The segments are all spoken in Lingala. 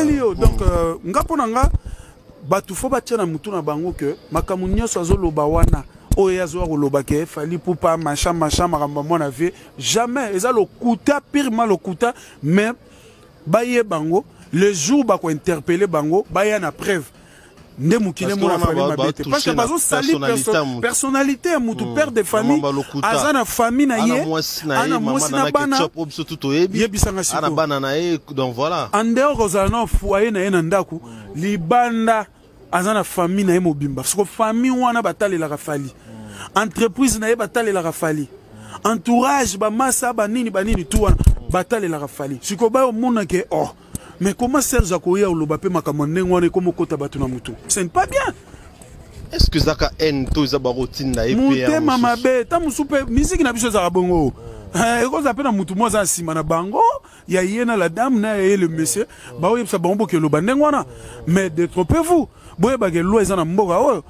Nazongeli yo. Donc euh, nga mpo na nga bato fo batia na mutu na bango ke makambo nyonso azoloba wana oyo ye azoya koloba ke Fally Ipupa machin machin makambo ya mwana vie jamais eza lokuta pirement lokuta mais bayeba yango le jour bakointerpele bango baya na preuve nde mokili emona Fally mabe te parce que bazosali personnalité ya mutu hmm. père de famille aza na famille na ye ana mwasi na bana yebisanga sikoyo en dehors kozala na foyer na ye na ndako hmm. libanda aza na famille na ye mobimba siko famille wana batalelaka Fally hmm. entreprise na ye batalelaka Fally entourage bamasa banini banini tu wana batalelaka Fally sikoyo bayomona ke oh mais comment Serge akoya oloba mpe makambo ya ndenge wana ekoma okota bato na motu ce n'est pas bien est-ce que ezaka haine to eza bakotinda ye motema mabe ta mosusu mpe miziki na biso ezalaka bongo eh, ekozala mpe na motu moko aza na nsima na bango ya ye na la dame na ya ye le monsieur baoyebisa bango bokeloba ndenge wana mais détrompez-vous boyebaka loi eza na mboka oyo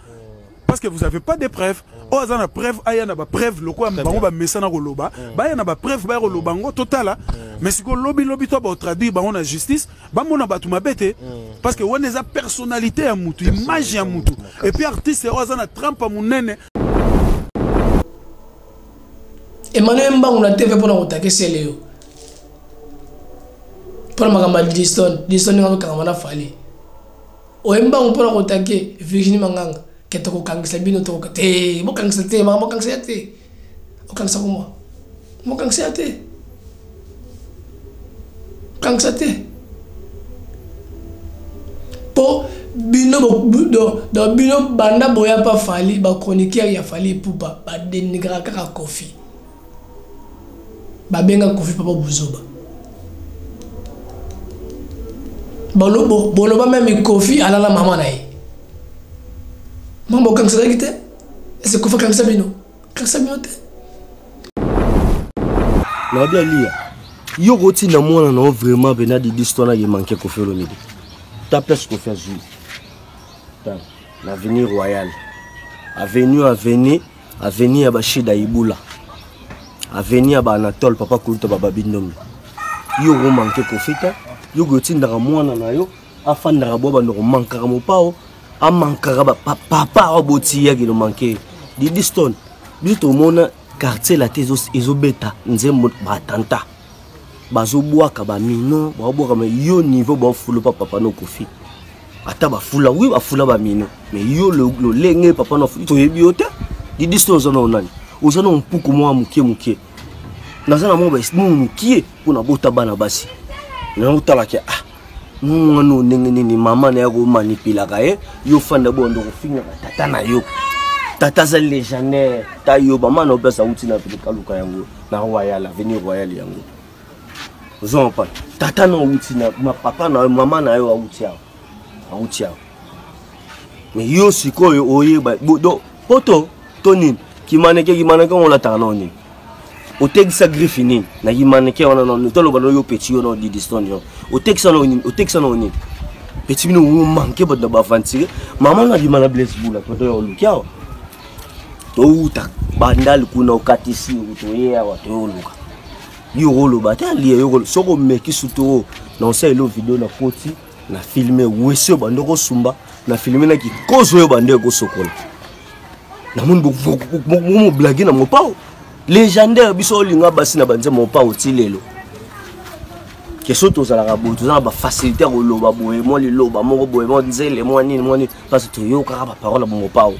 parce que vous avez pas de preuves oyo aza na preuve aya na bapreuve lokola bango bamesana koloba mm. baya na bapreuve baya koloba yango totala mm. mais sikoyo lobi lobi to baotraduire bango na justice bamona bato mabe te mm. parce que wana eza personnalité ya mutu image ya mutu et puis artiste oyo aza na trempe monene Emmanuel Mbangu na TV mpona kotake sele yo mpona makambo ya Diston Diston ndenge azokangama na Fally oye mbangu mpona kotake Virginie Manganga ke tokokangisa bino tokoka te bokangisa te makambo okangisa ya te okangisa komwa mokangisa ya te okangisa te mpo bino do bino banda boya mpa Fally bachroniqueur ya Fally Ipupa badenigraka kaka Koffi babenga Koffi papa buzoba boloba meme Koffi alala mama na ye mama bokangiselaki te ese Koffi akangisa bino akangisa bino te nabi alia yo kotinda mwana na yo vraiment mpena didiste wana ye manke Koffi Olomide ta place Koffi azwi na avenue royale avenue avenue avenue ya bashida ibula avenue ya baanatole papa kuluta bababi ndombe yo okomanke Koffi te yo kotindaka mwana na yo afandaka bwa bando komankaka mopao amankaka papa awa botiyaki lomanke Didi Stone biso tomona quartier la te ezobeta nzembo baattentat bazobwaka bamino baobwaka me yo niveau baofulu pa papa no Koffi ata bafula wi bafula bamino me yo lolenge papa no toyebi yo te Didi Stone oza nao nani oza nao mpuku mwa mokie mokie naza na mwa mokie mpo nabota bana basi naotalaki ah mwana oyo ndenge nini mama na ye akomanipulaka ye yo fanda bondo kofingaka tata na yo tata aza légendaire ta yo bama na yo place awuti na kaluka yango na royal avenue royal yango ozo comprendre tata na awuti na papa na yo mama na yo awuti awa awuti awa mais yo sikoyo oyeba do poto to nini kimaneke kimaneke ngo olataka nao nini otekisa griffe nini na kimaneke wana nao toloba no yo petit yo nao didiston yo otekisa nao nini otekisa nao nini petit bino omanke bato na baaventurier mama na bima na blaise bula toto ya oluki awa touta bandali kuna okatisi toye awa toyoluka yo okoloba te alie yo soki omeki sutu oyo na osaleli video na koti na filme wese oyo bande kosumba na filme na kikozo oyo bande kosokola namoni bomoblage na mopao légendaire biso olinga basi na banzembo mopao ti lelo keso tozalaka boye toza na bafacilité ya koloba boye mwa liloba moko boye mwa nzele mwa nini mwa nini parce toyokaka baparole ya bomopao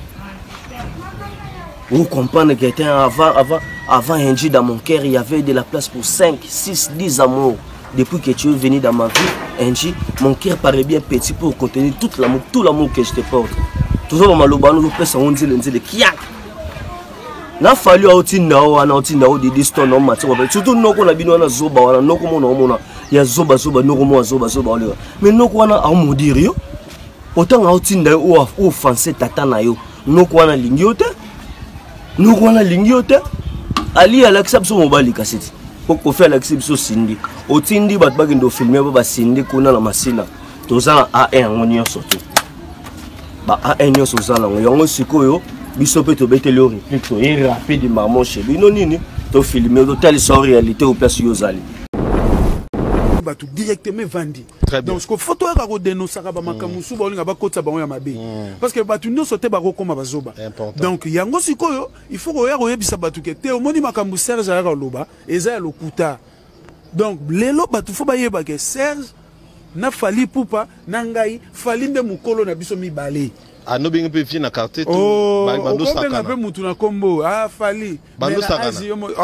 Vous comprenez que avant, avant, avant Angie dans mon cœur, il y avait de la place pour 5, 6, 10 amours. Depuis que tu es venu dans ma vie, Angie, mon cœur paraît bien petit pour contenir tout l'amour, tout l'amour que je te porte. Toujours maloba nous pesa on dit le kiak. Na Fally aotinda o wana otinda o Didi Stone o mati ko surtout noko na bino wana zoba wana noko mona omona ya zoba zoba noko mona zoba zoba oleka mais noko wana ao maudire yo autant aotinda yo o offenser tata na yo noko wana alingi yo te noko wana alingi yo te ali alakisa biso mobali kasi ti po Koffi alakisi biso sindi otindi bato bakende ofilme mpo basindi kuna na masina toza na a1 yango nyonso te ba a1 nyonso oza nango yango sikoyo biso mpe tobeteli yo réplique toye rapide mamo chez bino nini tofilme totalisa yo réalité oyo place yo ozali. Bato directement evandi. Très bien. Donc siko fo toyaka kodenosaka bamakambo mosusu baolinga bakotisa bango ya mabe, parce que bato nyonso te bakokóma bazoba. Important. Donc yango sikoyo il faut koya koyebisa bato ke te, omoni makambo Serge ayaka koloba eza ya lokuta. Donc lelo bato fo bayeba ke Serge na Fally Ipupa na ngai, Fally nde mokolo na biso mibale. Anobengi mpe vie na quartier to Oh, bando okobenga sakana. mpe mutu na kombo ah Fally. Bando sakana.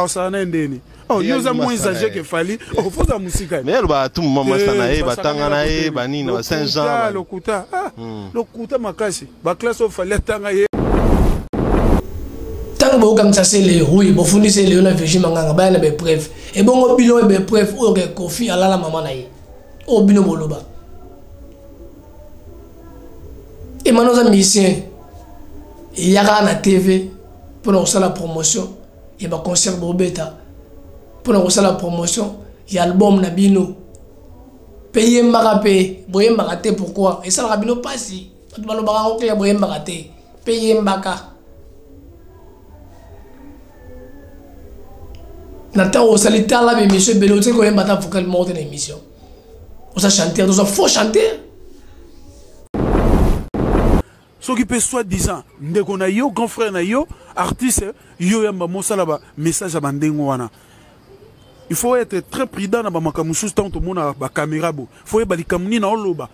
Osala na ye ndeni? Oh, Ye yo oza ali moins masana âgé ye. ke Fally, ofoza mosika. Mais alobaka tu mama masa na ye, batanga na ye banini na ba Saint Jean. Lokuta, ah, lokuta makasi. Baklasse oyo Fally atanga ye. Ntango bokangisa Sele, oui, bofundi Sele oyo na Virgin Manganga, baya na baepreuve. Ebongo bino oyo baepreuve oyo ke Kofi alala mama na ye, oyo bino boloba. Emano oza musicien, eyaka na TV mpona kosala promotion ya baconcert bobeta, mpona kosala promotion ya album na bino. Mpe yembaka mpe boyembaka te, pourquoi esalaka bino mpasi? Bato balobaka yango clair, boyembaka te mpe yembaka. Na ntango osali, tala baémission ebele, otiki koyemba ata vocal moko te na émission. Oza chanteur, oza faux chanteur. Soki mpe soit disant ndeko na yo, grand frère na yo artiste, yo yamba mosala ba message ya bandenge wana, il faut être très prudent na bamakambo mosusu. Ntango tomona bacaméra bo, faut yeba likambo nini na oloba.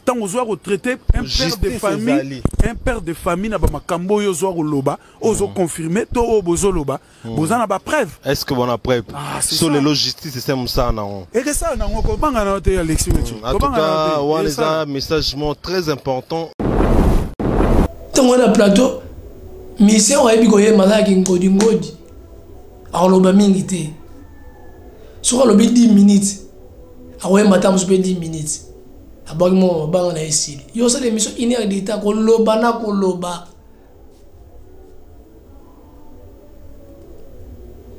Ntango ozwa kotraite un père de Justice famille, ezali. un père de famille na bamakambo oyo ozwa koloba, oyo ozoconfirme to oyo bozoloba, boza na bapreuve? Est ce que bona preuve? Ah, c'est So ça. lelo justice ese mosala nango. Ekesala nango, kobanga na yo te, Alexi Wetu. En tout cas wana eza message moko très important. Ntango na plateau, musicien oyo ayebi koyemba azalaki ngodingodi, akoloba mingi te. Soki alobi 10 minutes, akoyemba ata mosu mpe 10 minutes, abwaki moko mabanga na esili. Yo osala émission une heure de temps, koloba na koloba.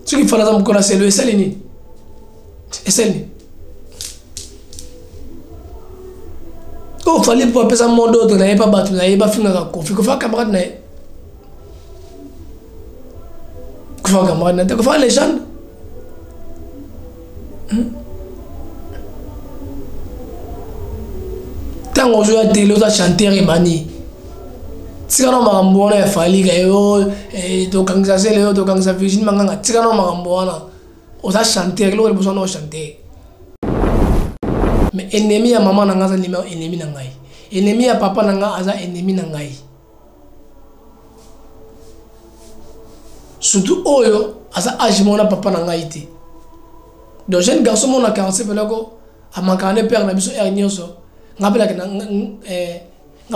Soki Fally aza mokolo ya selo, esali nini? Esali nini? Oyo Fally mpo apesa mot d'ordre na ye mpa bato na ye bafingaka Kofi. Kofi acamarade na ye, Kofi acamarade na te, Kofi légende. Ntango ozoya tele, oza chanteur emani, tika na makambo wana ya Fally ka yo. Tokangisa Sele yo, tokangisa Virginie Manganga, tika na makambo wana. Oza chanteur, eloko liboso wana ochanteur. Mais ennemi ya mama na ngai aza ennemi na ngai, ennemi ya papa na ngai aza ennemi na ngai, surtout oyo aza age moko na papa na ngai te. Donc jeune garçon moko na quartier pelako amankaka ne père na biso aire nyonso. Nga mpe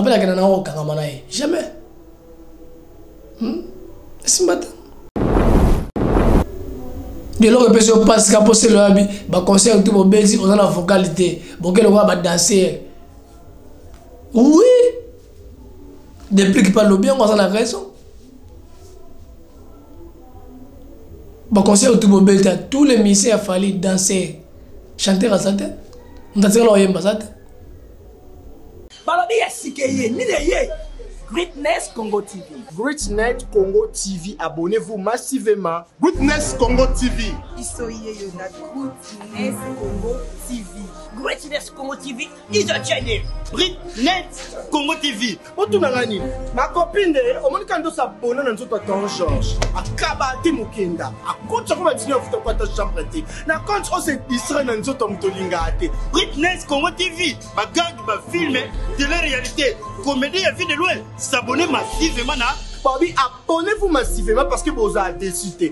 nakenda nango kokangama na ye jamais. Esimba te. Eloko epesi yo mpasi ka mpo Sele oyabi baconcert tu bobeti, oza na vocal te, boke lokola badanser. Oui, depuis ki balobi yango, aza na raison. Baconcert tu bobeta, tous les musiciens ya Fally danser, chanteur aza te, moto atikala oyemba aza te. Balobi ya sike ye nini eye? Greatness Congo TV. Greatnet Congo TV, abonnez-vous massivement. Greatness Congo TV. Biso yeyo na Greatness Congo TV. Greatness Congo TV is a channel. Greatnet Congo TV. Otunanga nini? Makopine, omoni kaka ndoso abona na nzoto ya ton George. Akaba te mokenda. Akotisa ko ba 19 afuta ko ata chambre te. Na compte o se distrait na nzoto ya moto olingaka te. Greatness Congo TV, bagag, bafilm, télé-réalité, comédie ya vie de loin, s'abonner massivement na Babi, abonnez-vous massivement parce que boza déçu te.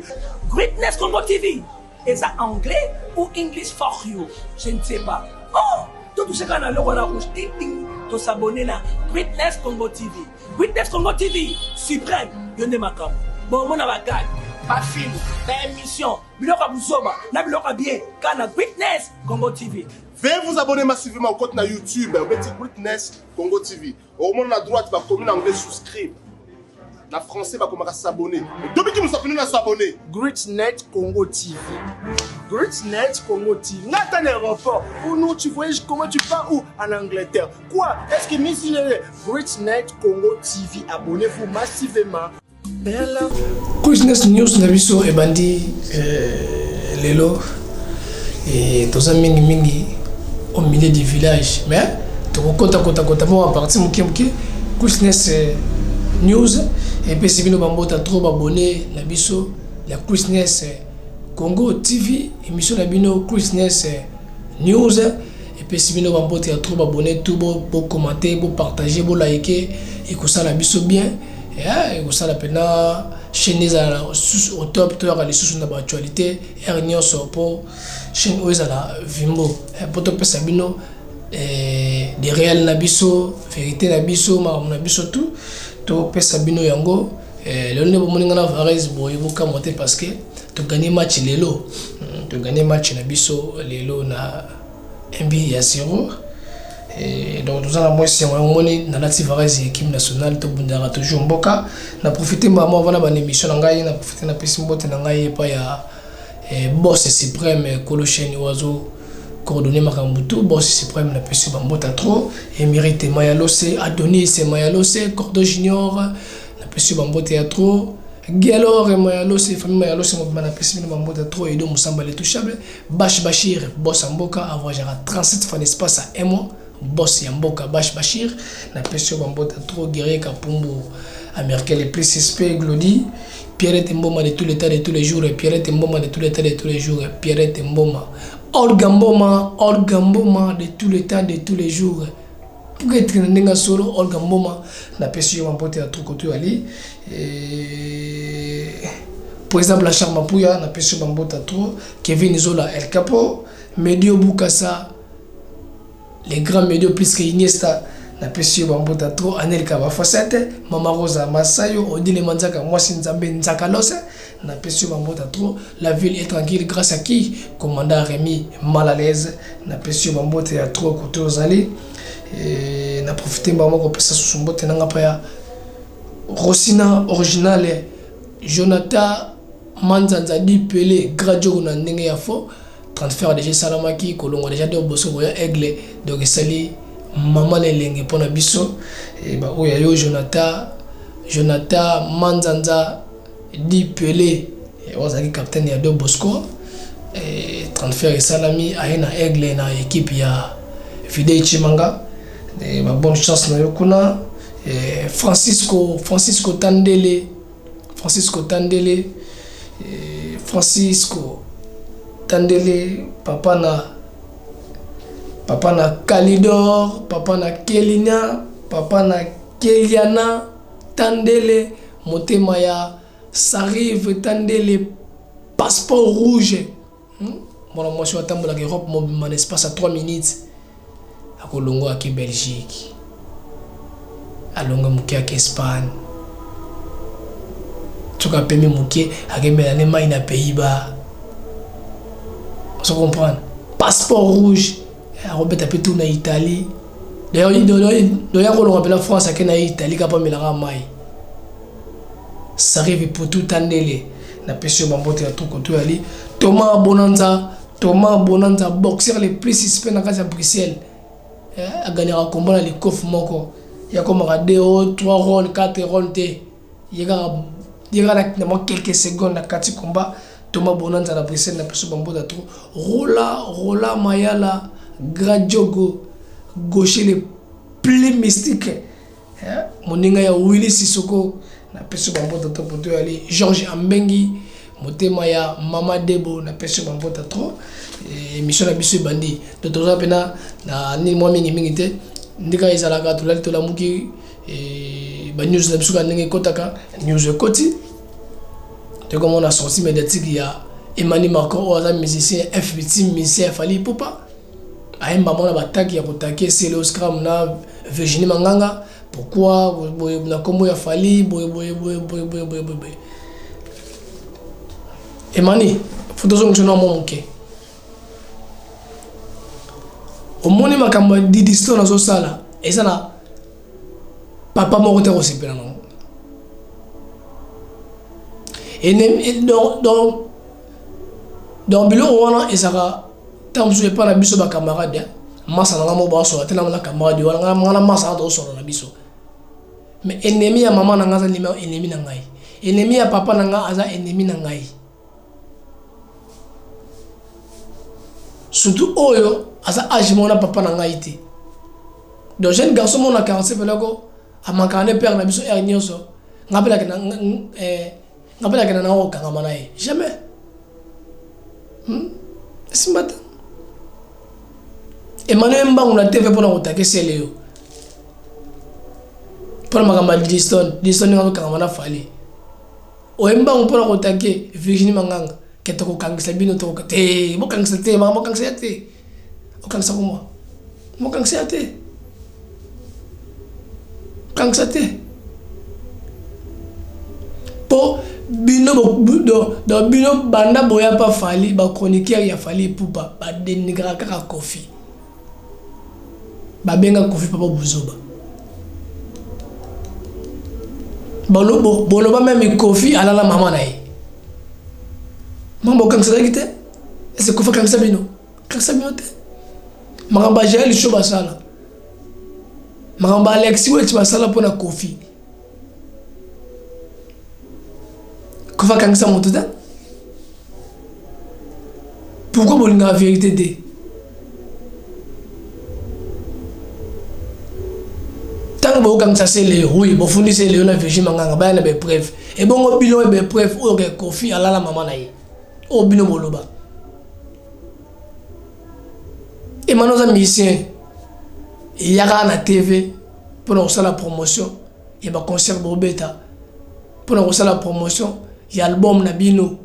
Greatness Congo TV. Eza anglais ou English for you? Je ne sais pas. Oh, tout ce qu'on a logo na rouge ting ting, to s'abonner na Greatness Congo TV. Greatness Congo TV suprême, yo nde makambo. Bon mona ba gag, ba film, ba émission, biloko ya buzoba na biloko ya bien kana Greatness Congo TV. Veuillez vous abonner massivement au compte na YouTube, obeti Greatness Congo TV. Au moins na droite bakomi na anglais souscrire. Na français bakomaka s'abonner. Tobiki musapino na s'abonner. Greatnet Congo TV. Greatnet Congo TV. Nathan aéroport. Où nous tu voyages, comment tu pars où? En Angleterre. Quoi? Est-ce que Miss Greatnet Congo TV, abonnez-vous massivement. Greatness News na biso ebandi lelo. Toza mingimingi. Au milieu du village, mais tokokota kota kota mwa partie moke moke. Kusnes News epesi bino bambota trop babone na biso ya Kusnes Congo TV, émission na bino Kusnes News epesi bino bambote ya trop babone tout, bocommenter, bopartager, bolike, ekosala biso bien, ekosala mpena chaîne ezala au top. Toyaka lisusu na baactualité heure nyonso mpo chaîne oyo ezala vimbo, mpo topesa bino de réel na biso, vérité na biso, makambo na biso tout topesa bino yango. Lelo nde bomoni nga na varese boye, bokamwa te parce que togagner match lelo, togagner match na biso lelo na 1 ya 0. Donc toza na mwa esengo yango. Omoni nalati varese ya équipe nationale, tobundaka toujours mboka. Na profite mama avant na bana émission na ngai, na profite napesi mbote na ngai epai ya boss suprême, kolo chaîne oyo azo coordonner makambo tout. Boss suprême, napesi bambota trop. Émérite Mayalose, Adonis Mayalose, Cordo Junior, napesi bambote ya trop. Gelor Mayalose, famille Mayalose mobima, napesi bino bambota trop. Edo Musamba l'intouchable, Bash Bashir, boss ya mboka, avoyagera 37 fois l'espace à un mois. Boss ya mboka Bash Bashir, napesi yo bambota trop. Guerrier Kapumbu américain le plus suspect, Glody Pierrette Mboma de tous les temps de tous les jours, Pierrette Mboma de tous les temps de tous les jours, Pierrette Mboma, Olga Mboma, Olga Mboma de tous les temps de tous les jours, pour être na ndenge solo. Olga Mboma, napesi yo bambote ya trop koto ali. Président Blanchard Mapuya, napesi yo bambota trop. Kevin Zola El Capo, Medio Bukasa, les grands Medio plus que Iniesta, napesi yo bambota trop. Anelka Bafosete, Mama Rosa Masayo, Odile Manzaka, mwasi Nzambe Nzaka Lose, napesi yo bambota trop. La ville est tranquille grâce à qui? Commandant Rémi Malalaise, napesi yo bambote ya trop koto ozali. Na profite mbala moko kopesa susu mbote nanga mpa ya Rosina Original, Jonathan Manzanza Di Pele Gradio na ndenge ya fo transfert déjà esalamaki, kolongwa déjà de boso koya Aigle. Donc esali mama na elenge mpona biso baoyo ya yo Jonathan, Jonathan Manzanza Di Pele oyo azalaki capitaine ya Do Bosco. Transfert esalami, aye na Aigle na équipe ya Fidel Chimanga. Ba bonne chance na yo kuna. Francisco, Francisco Tandele, Francisco Tandele, Francisco Tandele, papa na Kalidor, papa na Kelina, papa na Keliana Tandele, motema ya Sarive Tandele, passeport rouge, Mwana mwasi oyo atambolaka Europe mobimba na espace ya 3 minutes. Akolongwa ake Belgique, alongwe moke ake Espagne, soki apemi moke akemela ne mai na Pays-Bas. Ozo comprendre? Passeport rouge akobeta mpe tour na Italie. D'ailleurs kolongwa mpena France ake na Italie kapa amelaka mai. Sarive Putu Tandele, napesi yo bambote ya truko to yali. Thomas Bonanza, Thomas Bonanza, boxeur le plus suspect na kati ya Bruxelles, agagnaka kombo na likofe moko, yakomaka 2 o 3 round, 4 round te, ye kaka na mwa quelques secondes na kati combat. Thomas Bonanza na Bruxelles, napesi yo bambote ya trop. Rola, Rola Mayala Gradiogo, gaucher le plus mystique, moninga ya Willy Sisoko, napesi bambota to poto yali. Georges Ambengi, motema ya Mama Debo, napesi bambota trop. Émission na biso ebandi, donc toza mpena na nini mwa mingimingi te, ndika ezalaka tolali tolamuki banews na biso kaka ndenge ekotaka. News ekoti, tokomona sortie médiatique ya Emani Marco oyo aza musicien FBT, musicien ya Fally Ipupa, ayemba mwana bataki ya kotake Celeo Scram na Virginie Manganga. Pourquoi boye na nkombo ya Fally boye boye boye boye boye boye boye? Emani, fo tozongisa na mwa moke. Omoni makambo ya Didi Stone azosala, eza na papa moko te kosepela nango. Donc biloko wana ezalaka ntango mosusu epai na biso bacamarade. Masa na nga moko baosola te na camarade wana, nga na masa na tozosola na biso, mais ennemi ya mama na nga aza ennemi na ngai, ennemi ya papa na nga aza ennemi na ngai. Surtout oyo aza age moko na papa na ngai te. Donc jeune garçon moko na quartier pena ko amankaka ne père na biso heure nyonso nga mpe nakenda eh, nga mpe nakenda nango kokangama na ye jamais hmm? esimba te emmanuel mbangu na tv mpona kotake sele yo mpona makambo ya diston diston ndenge azokangama na fali oye mbangu mpona kotake virginie manganga ke tokokangisa bino tokoka te bokangisa te makambo okangisa ya te okangisa komwa mokangisa ya te kangisa te mpo bino do bino banda boya pa fali bachroniqueur ya fali epupa badenigraka kaka kofi babenga kofi papa buzoba boloba meme kofi alala mama na ye mama okangiselaki te ese kofi akangisa bino akangisa bino te makambo ya jael sho basala makambo ya alexi weti basala mpo na kofi kofi akangisa moto te pourquoi bolingaka verité te ntango bokangisa sele oui bofundi sele yo na virgin manganga baya na baepreuve ebongo bino oyo baepreuve oyo ke kofi alala mama na ye oyo bino boloba emano oza musicien eyaka na tv mpona kosala promotion ya baconcert bobeta mpona kosala promotion ya album na bino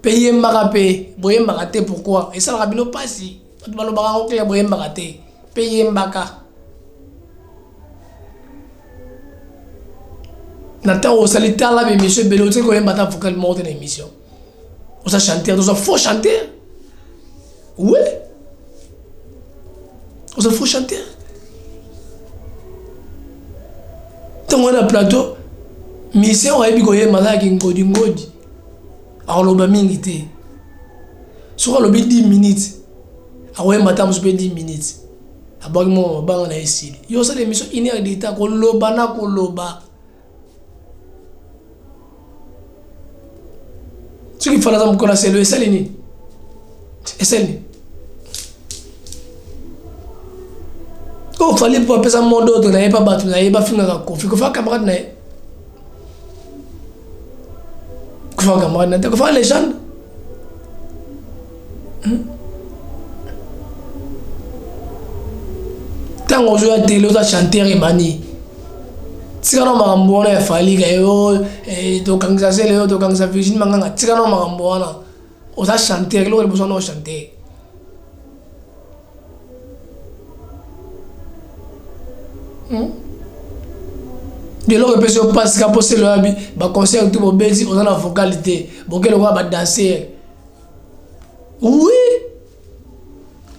mpe yembaka mpe boyembaka te pourquoi esalaka bino mpasi bato balobaka yango kaka boyembaka te mpe yembaka na ntango osali tala baémission ebele otiki koyemba ata vocal moko te na émission oza chanteur oza faux chanteur oui oza faux chanteur ntango wana plateau musicien oyo ayebi koyemba azalaki ngodingodi akoloba mingi te soki alobi 10 minutes akoyemba ata mosusu mpe 10 minutes abwaki mwa mabanga na ye esili yo osala émission une heure de temps koloba na koloba soki fana aza mokolo ya selo esali nini esali nini oyo fali mpo apesa mot d'ordre na ye mpa bato na ye bafingaka kofi kofi camarade na ye kofi camarade na te kofi légende ntango ozoya tele oza chanteur emani tika na makambo wana ya falika yo eh, tokangisa sele yo tokangisa virginie manganga tika na makambo wana oza chanteur eloko liboso wana ochanteur hmm? eloko epesi yo mpasi ka mpo sele oyabi baconcert tu bobeti oza na vocal te boke lokola badanser oui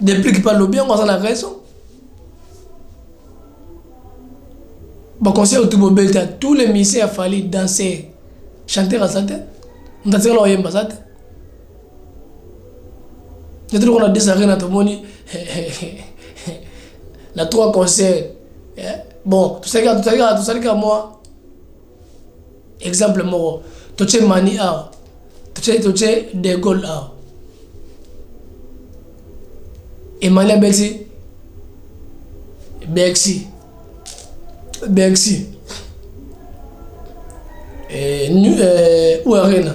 depuis ki balobi yango aza na raison baconseil otu bobeta tous les musiciens ya fali danser chanteur aza te moto atikala oyemba aza te neti lokola des arena tomoni na trois concerts eh? bon tosalika mwa exemple moko totie mani awa totie totie de Gaulle awa emani abeti bercy bercy eh, eh, ou arena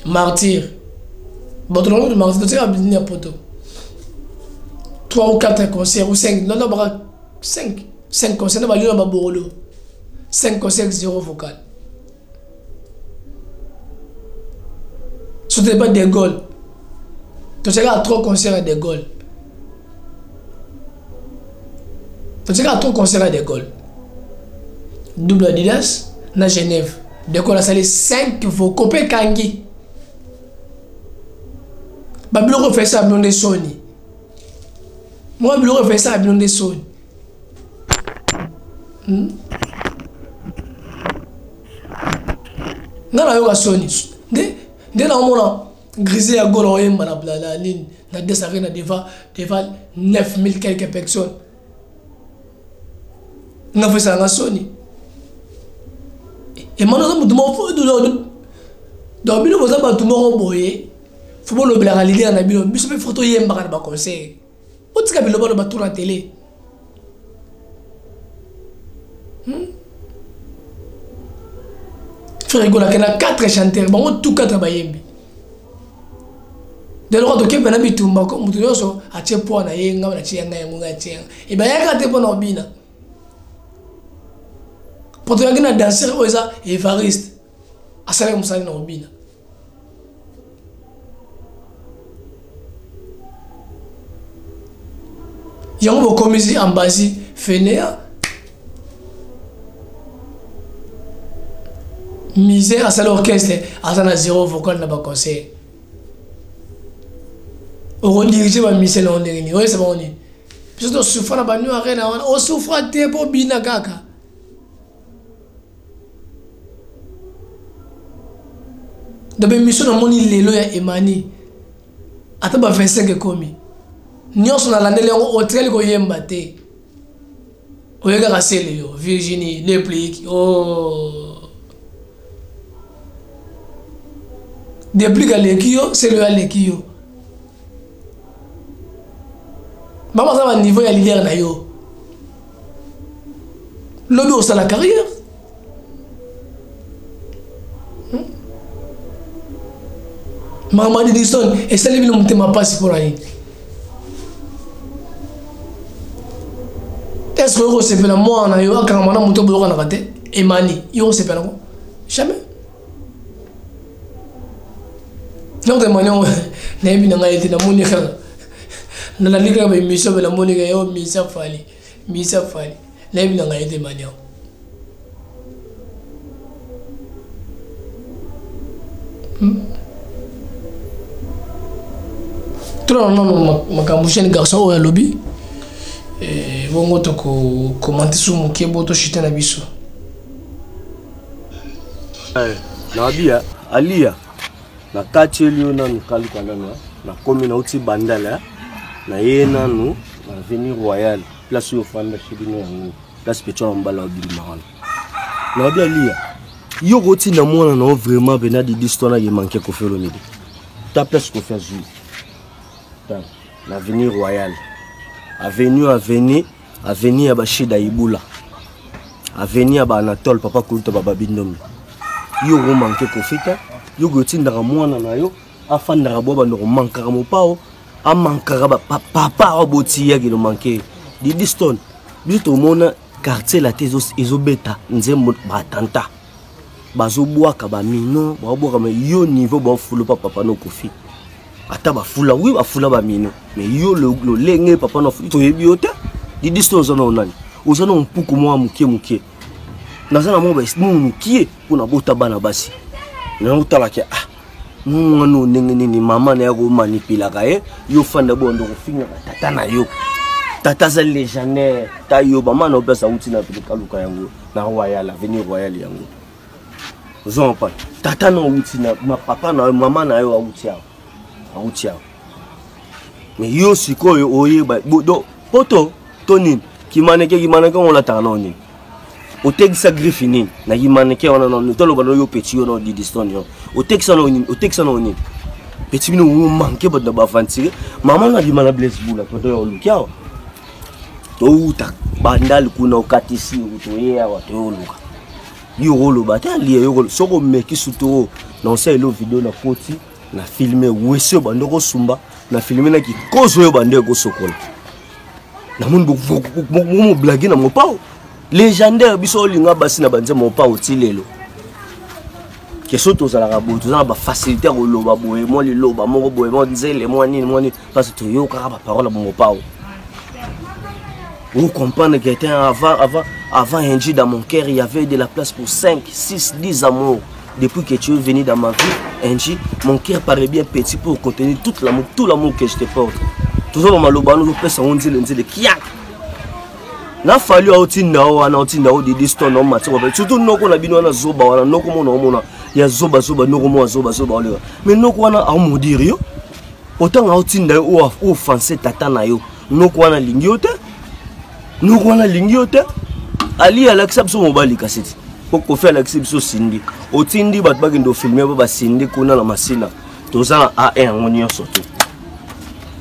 martyr bato nango martyr totika bini ya poto 3 ou 4 concerts ou 5 non non baka 5 5 concerts na balio na baborolo 5 concerts 0 vocal soki pas de Gaulle totiaka trop concert ya de Gaulle totiaka trop concert ya de Gaulle double adidas na Genève de Gaulle asali 5 vocaux mpe ekangi babiloko efesaka bino nde soni mwa biloko efesaka bino nde soni hmm? nga nayoka soni nde nde naomona grise ya gola oyemba na, na nini na des arena devant devant 9000 quelques personnes nga fo nga soni emana oza motu moko donc bino boza bato moko boye. Fo bolobelaka leader na bino, biso mpe fo toyembaka na baconseil. Botika bilobaloba tour na tele. Frère Gola akenda 4 chanteurs, bango tout 4 bayembi. De loko tokembe na bitumba ko moto nyonso atie poids na ye, ngai natie ya ngai yango ngai atie yanga. E bayaka te mpo na kobina. Po toyaki na danseur oyo eza Evariste, asalaki mosala na kobina. Yango bokomisi ambassy fenea misère asali orchestre aza na zéro vocal na baconcert. Okodirige bamise na yo ndenge nini? Oyesa bango nini? Biso tosufra na banu arena wana, osufra te mpo bina kaka. Donc émission namoni lelo ya Emani ata ba 25 ekomi nyonso nalandeli yango, otikali koyemba te, oyekaka sele yo Virginie Deplick. Oh, Deplick aleki yo, sele yo aleki yo, bango baza ba niveau ya leader na yo. Lobi osala carrière. Mama Didison esali bino motema mpasi mpo na nini? Est-ce que okosepela mwana na yo akangama na moto boyokanaka te? Emani, yo okosepela yango jamais. Donc Emani yango nayebi na ngai te, namoni kaka nalandi kaka baémission me namoni kaka yo misa Fali, misa Fali, nayebi na ngai te Emani yango. Tolanda nano makambo jeune garçon oyo alobi, bongo tokokomante su moke bo toshite na biso. Nabia alia na kati elio nanu kaluka nanu nakomi nauti Bandala na ye nanu na Avenue Royale, place oyo ofanda chez bino yango, place petit ya mobala obima wana. Nabi alia yo kotinda mwana na yo vraiment mpena Didi Stone ake manke Koffi Olomide ta place Koffi azwi na Avenue Royale, avenue avenue avenue ya Bashida Ibula, avenue ya Baanatole papa kuluta bababi ndombe. Yo okomanke Koffi te, yo kotindaka mwana na yo afandaka bwa bando komankaka mopao amankaka papa awa botiyaki no manke Didi Stone. Biso tomona quartier la te ezobeta nzembo batanta bazobwaka bamino babwaka me yo niveau bafulu pa papa no Koffi ata bafula wi bafula bamino me yo lolenge papa no afuli toyebi yo te. Didi Stone oza na nani? Oza na mpuku mwa mokie mokie, naza na mwa mokie mpona bota bana basi naotalaki ah mwana oyo ndenge nini mama na ye komanipelaka ye, yo fanda bondo kofingaka tata na yo, tata aza légendaire ta yo mama na yo mpe azauti na kaluka yango na Royal Avenue Royal yango ozompa tata na outi na papa na yo mama na yo auti awa auti awa me yo sikoyo oyeba do poto to nini kimaneke kimaneke ngo olataka nao nini otekisa griffe nini na kimaneke wana nao toloba no yo petit yo nao Didi Stone yo otekisa nao nini otekisa nao nini petit bino omanke bato na baaventurier mama na bima na Blaise Bula toto ya oluki awa touta Bandali kuna okatisi toye awa toyoluka yo okoloba te alie yo soki omeki sutu na osala elo video na koti na filme wesi oyo bando kosumba na filme na kikozo oyo bando ekosokola namoni bomoblage na mopao légendaire biso olinga basi na banzembo mopao ti lelo keso tozalaka boye toza na bafacilité ya koloba boye mwa liloba moko boye mwa nzele mwa nini mwa nini parce que toyokaka baparole ya bomopao. Vous comprenez que avant, avant, avant Angie dans mon cœur, il y avait de la place pour 5, 6, 10 amours. Depuis que tu es venu dans ma vie, Angie, mon cœur paraît bien petit pour contenir tout l'amour, tout l'amour que je te porte. Toujours dans ma loba, nous pèse on dit le dit le kiak. Na fallu auti nao wana auti nao Didi Stone no mati surtout noko na bino wana zoba wana noko mona omona ya zoba zoba noko mona zoba zoba oleka mais noko wana a maudire yo autant auti nda yo offenser tata na yo noko wana lingi yo te noko wana lingi yo te ali alakisa biso mobali kasi ti po Koffi alakisi biso Cindy otindi bato bakende ofilme po basindi kuna na Masina. Toza na A1 yango nyonso te.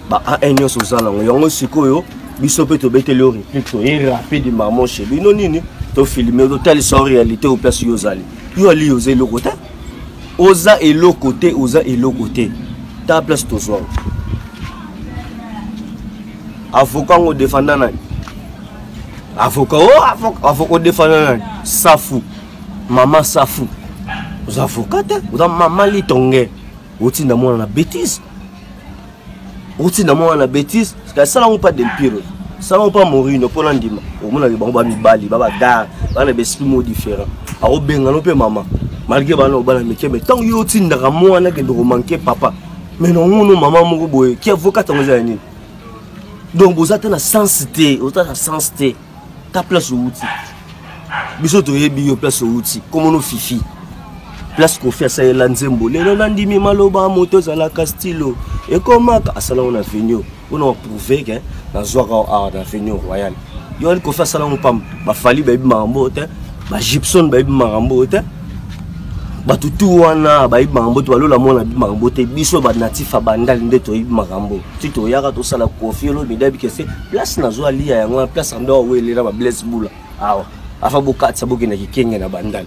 Ba A1 nyonso oza nango yango sikoyo biso mpe tobeteli yo réplique toye rapide mamo chez bino nini tofilme totalisa yo réalité oyo place yo ozali yo ali oza eloko te oza eloko te oza eloko te ta place tozwa avocat ngo defanda nani avocat o oh, avocat avocat odefanda nani safu mama safu oza avocat te oza mama litonge otinda mwana na bétise otinda mwana na bétise kasi sala ngo pa del piro sala ngo pa morino mpo na ndima omonaki bango bamibali babagare bana baesprit mo différent akobengana mpe mama malgré bana obala mike mai ntango yo otindaka mwana akende komanke papa mai nangono mama moko boye ki avocat yango eza ya nini donc boza te na sens te oza na sens te ta place owuti biso toyebi yo place owuti komono fifi place kofi asalela nzembo lelo nandimi maloba moto ezalaka stilo ekomaka asalango na venio mpona baprouve ke nazwaka awa na venio royal yo wani kofi asalango pamba bafali bayebi makambo oyo te bagipson bayebi makambo oyo te bato tu wana bayebi makambo te balola mwana bayebi makambo te biso banatif ya bandali nde toyebi makambo ti toyaka tosala kofi olomide abikese place nazwa lia yango wana place ando awelela ba blaise bula awa afa bokatisa bokenda kikenge na bandal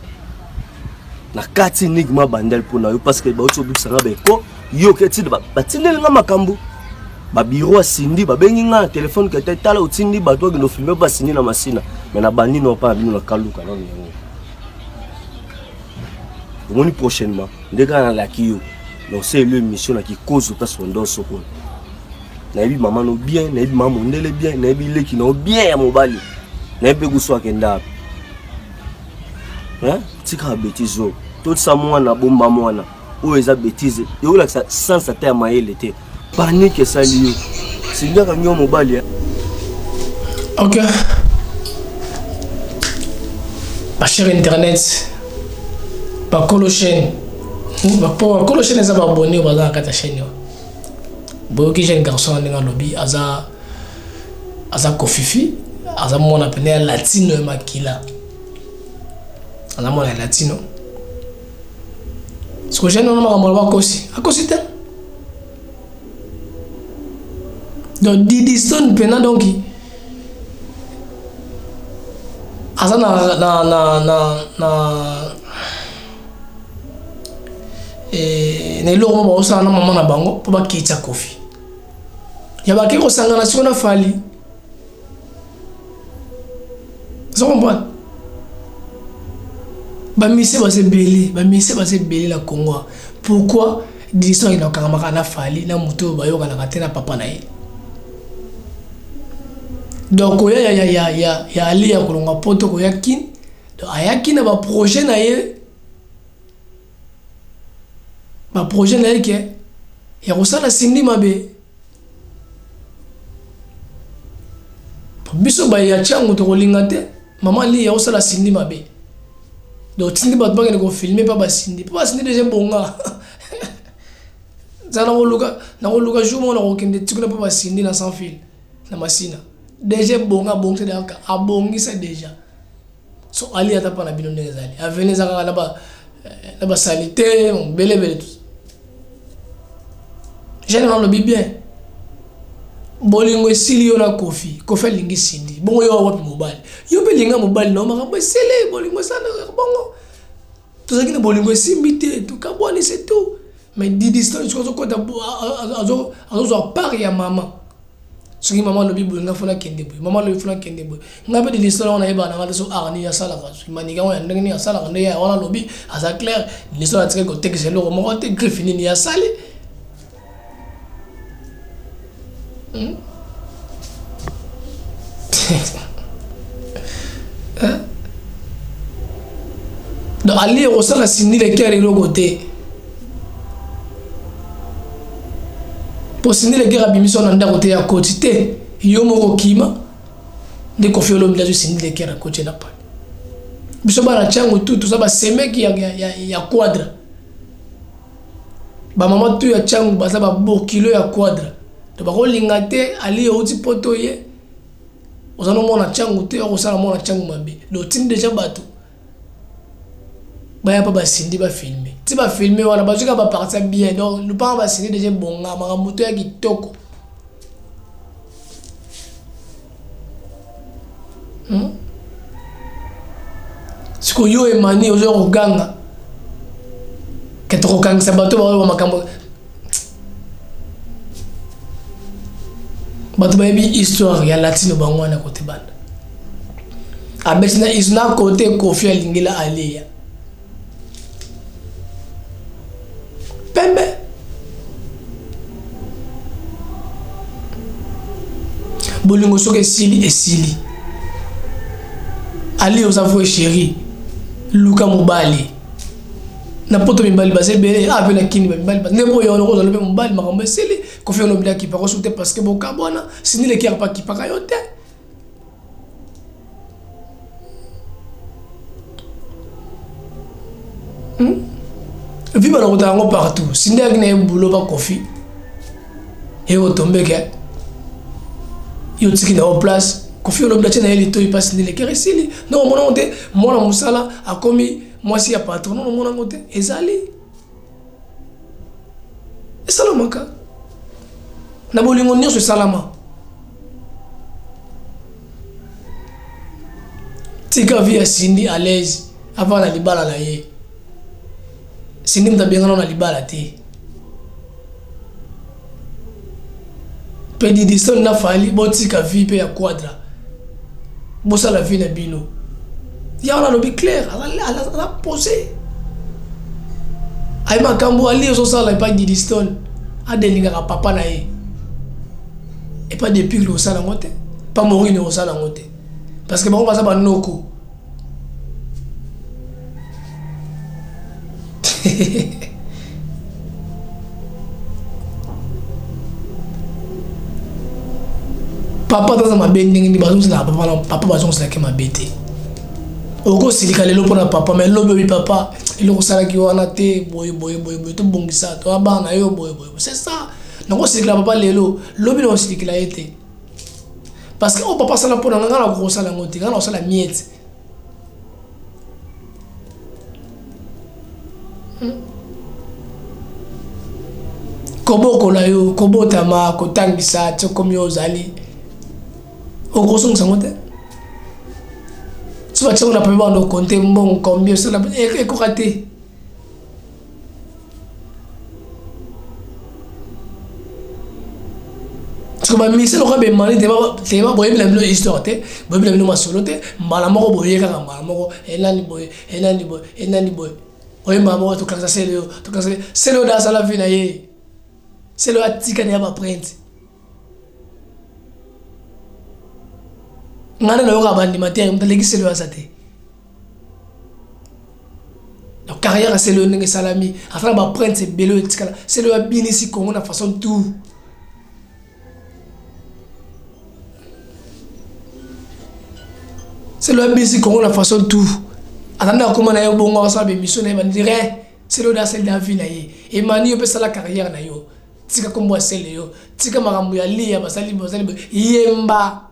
na kati enigma bandal mpo na yo parce que bauti obikisa nga baeko yo ke tindi batindeli nga makambo babiro asindi babengi nga na telefone kete tala otindi bato bakende ofilme basindi na masina me na bandi no mpa na bino na kaluka nano yango omoni prochainement nde kaka nalaki yo noseli émission na kikozo place ondo sokola nayebi mama no bien nayebi mama mondele bien nayebi leki na yo bien ya mobali nayebi mpe kusu akenda wapi tika betise oyo totisa mwana bomba mwana oyo eza betise ekolakisa sens ata ya mayele te panike esali yo sindaka nyo mobali ok bachere internet bakolo chaîne bakolo chaîne eza baabonne oyo baza na kati ya chaîne oyo boyoki jeune garçon wana ndenge alobi aza aza kofifi aza mwana pene ya latino ya makila aza mwana ya latino siko jeune wana makambo aloba akosi akosi te donc didistone mpena donc aza na na na na na eh, na eloko moko bakosala na mama na bango mpo bakitisa kofi ya bake kosangana siko na fali ozo comprendre bamise baza ebele bamise baza ebele na congo pourquoi direction akenda kokangamaka na fali na moto oyo bayokanaka te na papa na ye donc koya ya, ya, ya, ya, ya ali ya kolonga poto koya kin donc ayaki na baprojet na ye baprojet na ye ke ya kosala sindi mabe biso baye ya ntiango tokolinga te mama liya osala sindi mabe donc tindi bato bakende kofilme mpa basindi mpo basindi deja ebonga za nakoluka nakoluka jour moko nakokende tikuna mpo basindi na sans fil na masina deja ebonga abongisa deja abongisa deja so ali ata mpa na bino ndenge ezali aveni eza kaka na basalite belebele tout jeune wana alobi bien bolingo esili yo na kofi kofi alingi sindi bongo yo wapi mobali yo mpe linga mobali na yo makambo esili bolingo esana bongo tozalaki na bolingo esimbi te tokabwani c'est tout mais didistan soki azokota azozwa part ya mama soki mama alobi boye nga fona kende boye mama alobi fona kende boye nga mpe diliston yango nayebaka na nga te so art nini asalaka soki manika yango ya ndenge nini asalaka nde ya wana alobi aza clair diliston atikali kotekisa eloko moko te griffe nini asali hmm? donc ali ekosala sindi lekere eloko te mpo sindi lekere abimisi wana ndako te ya koti te yo moko okima nde kofi olomide azwi sindi lekere akoti na pale biso bana ntiango tu toza basemeki ya, ya, ya, ya quadre bamama tu ya ntiango baza babokilo ya quadre to bakolinga te ali outi poto ye oza no mwana ntiango te okosala mwana ntiango mabe donc otindi deja bato. Baya mpa basindi bafilme ti bafilme wana bazwi kaka baparti ya bien donc lupanga basindi deja ebonga makambo to ya kitoko hmm? sikoyo yo emani ozoya koganga ke tokokangisa bato baoyo makambo bato bayebi histoire ya latino bango wana kote banda abeti na isu na kote kofi alingela aliya pembe bolingo soki esili esili ali oza vrai chéri luka mobali na poto mibali baza ebele a ah, mpe na kini bamibali nde boyo wana okozala mpe mobali makambo esili kofi olobili akipaka osu te parce que bokabwana sindi leki akapa akipaka yo te hmm? vi balokota yango partout sindi ayaki na ye bulo bakofi ekotombeke yo otiki na yo place kofi olobila tie na ye litoi mpasi nde lekere esili donc omona yango te mwana mosala akomi mwasi ya patron non omona yango te ezali esalamaka na bolingo nyonso esalama tika vie ya Cindy à l'aise avant na libala na ye Cindy moto abengana na libala te mpe didison na fali botika vie mpe ya quadra bosala vie na bino ya wana alobi claire aza pose aye makambo ali ozosala epai didistone adelingaka papa na ye epai depuis osala yango te pa morine osala yango te parce que bango baza banoko papa taza mabe ndenge nini bazongiselaka papa na papa bazongiselaki mabe te okosilika lelo mpona papa mai lobi obi papa eloko osalaki wana te boye boye boye boye tobongisa toya bana na yo boye boye c'est ça nakosilikela papa lelo lobi nakosilikela ye te parce que oyo papa asala mpo na nga ngai nakokosala yango te ngai nakosala miete hmm? kobokola yo kobotama kotangisa ti okomi yo ozali okozongisa yango te so batiango na papier bando okonte mbongo combien ekoka te siko bamise lokola bemani tema boyebi na bino histoire te boyebi na bino masolo te mbala moko boye kaka mbala moko enani boye enani boye enani boye oye mbala moko tokangisa sele yo tokangisa sele oyo da asala vi na ye sele oyo atikani ya baprinte ngai nde nayoka bandima te moto aleki sele oyo aza te donc carrière ya sele oyo ndenge esalami asala baprinte ebele oyo etikala sele oyo abinisi congo na façon tout sele oyo abinisi congo na façon tout atanda akoma na ye bongo asala baémission na ye bandire sele oyo asali na vie na ye emani yo mpe sala carrière na yo tika nkombo ya sele yo tika makambo ya liya basali basali yemba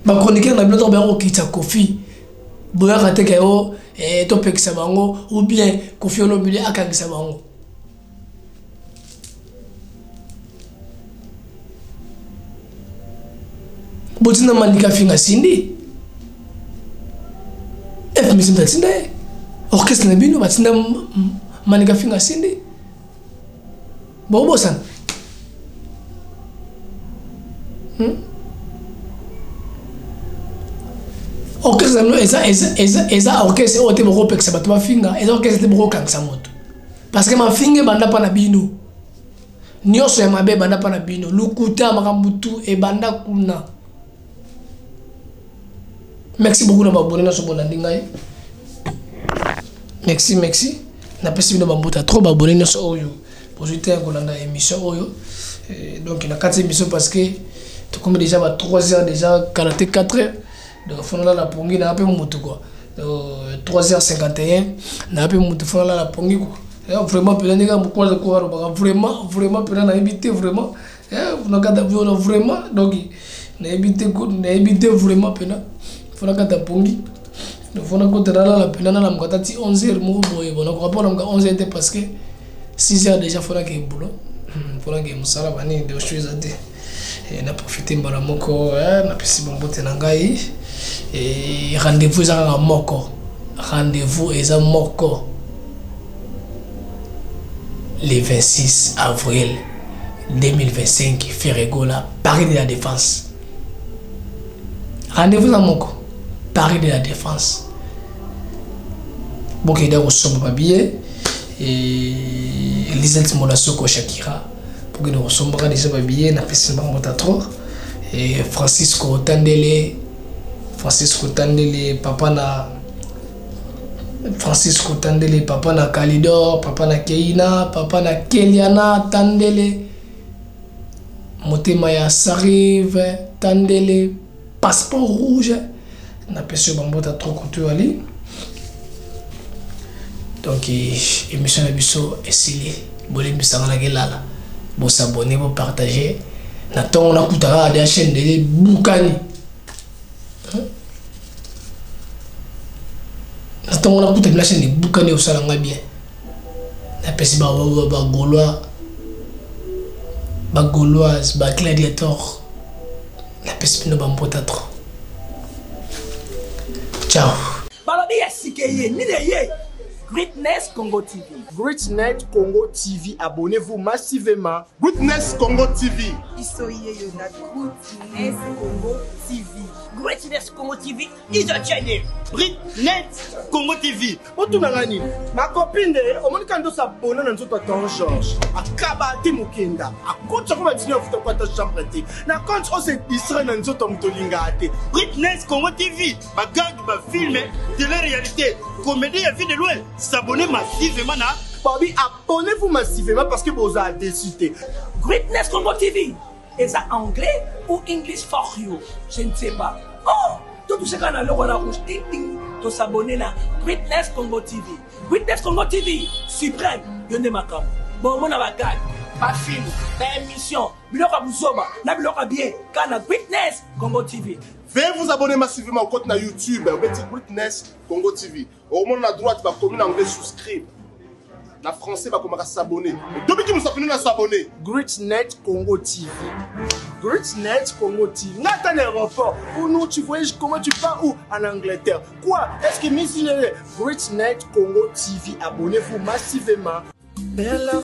bachroniqueur na bino ntango baya kokitisa kofi boyaka te ke o eh, topekisa bango ou bien kofi olomide akangisa bango botinda malika finga sindi fmc moto atinda ye orchestre na bino batinda malika finga sindi bobosana hmm? orchestre na bino eza, eza, eza, eza orchestre oyo te bokopekisa bato bafinga eza orchestre te bokokangisa moto parce que mafinga ebanda mpa na bino nyonso ya mabe ebanda mpa na bino lokuta makambo tu ebanda kuna merci beaucoup na babone nyonso bolandi ngai merci merci napesi bino bambuta trop babone nyonso oyo bozwi te ya kolanda émission oyo eh, donc na kati émission parce que tokomi déjà ba 3 heures déjà kala te 4 heures donc fo nalala pongi naa mpe motu quoi 3h51 naa mpe motu fo nalala pongi quoi eh, vraiment mpenza ndenge mokonzi alobaka vraiment vraiment mpenza nayebi te vraiment eh, vraiment donc Nayebi te, nayebi te vraiment mpena. Fo nakata pongi, fo nakota nalala mpena, nalamuka ata ti 11 heures moko boye. Bon, nakoka mpo nalamuka 11 heures te parce que 6 heures déjà fo nakee boulot, fo nakee mosala banini, de osho eza te. Na profite mbala moko, napesi bambote na ngai. Rendez-vous eza kaka moko, rendez-vous eza moko le 26 avril 2025, Ferre Gola, Paris de la Défense. Rendez-vous eza moko, Paris de la Défense. Bokenda kosomba babillet. Lisette Molasoko, Shakira, bokende kosombaka deja babillet. Napesi na bango trop. Francisco Tandele, Francisco Tandele, papa na Francisco Tandele, papa na Kalidor, papa na Keina, papa na Keliana Tandele, motema ya Sarive Tandele, passeport rouge, napesi yo bambota trop kotu ali. Donc émission na biso esili, bolimbisanga na kelala. Bosabone, bopartage. Na ntongo nakuta kaka de chaîne de bukani, na ntongo nakuta bila chaîne ebukani, osalanga bien. Napesi bagaulois, bagauloise, bagladiator, napesi bino bambota trop. Ciao. Balobi ya sike ye nini eye? Greatness Congo TV. Greatness Congo TV, abonnez-vous massivement. Greatness Congo TV. Biso yeyo na Greatness Congo TV. Greatness Congo TV is a channel. Greatness Congo TV. Otunanga nini macopine de omoni kaka ndosabona na nzoto ya ton George akaba te, mokenda akotisa ko batini afuta ko ata chambre te na compte ose distrait na nzoto ya moto olingaka te. Greatness Congo TV, bagag, bafilm, télé-réalité, comédie ya vie de loin. S'abonner massivement na babi, abonnez-vous massivement parce que bozala déçu te. Greatness Congo TV eza anglais ou English for you, je ne sais pas. Oh, totouche kaka na loko na rouge, ting ting, tosabone na Greatness Congo TV. Greatness Congo TV suprême, yo nde makambo. Bomona bagag, bafilm, baémission, biloko ya buzoba na biloko ya bien kaka na Greatness Congo TV. Veuillez vous abonner massivement au compte na YouTube, obeti Greatness Congo TV. Okomona na droite bakomi na anglais souscribe. Na français bakomaka s'abonner. Dobiki mosapi na s'abonner. Greatnet Congo TV. Greatnet Congo TV. Nga ata na aéroport. Ou non, tu voyages comment, tu pars où? En Angleterre. Quoi? Est-ce que Miss Greatnet Congo TV, abonnez-vous massivement. Bella.